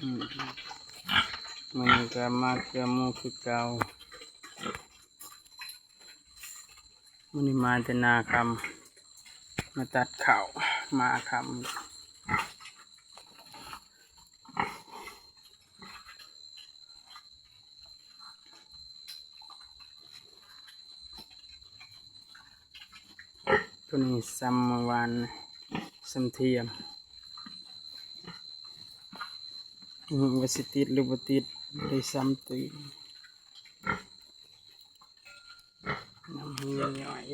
ອືມ ມື້ນີ້ກໍມາເກືອໝູຄືເກົ່າ. ມື້ນີ້ມາແຕ່ນາຄຳ ມາຕັດເຂົ້າ ມາຄຳ. ໂຕນີ້ຊຳມື້ວານ ຊຳທຽມ ບໍ່ຮູ້ວ່າຊິຕິດຫຼືບໍ່ຕິດ ໄດ້ຊຳຕື່ມ ນ້ຳເຫື່ອຍ້ອຍ.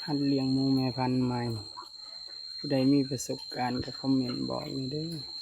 ຫັດລ້ຽງໝູແມ່ພັນໃໝ່ ຜູ້ໃດມີປະສົບການກໍຄອມເມັນບອກແດ່ເດີ້.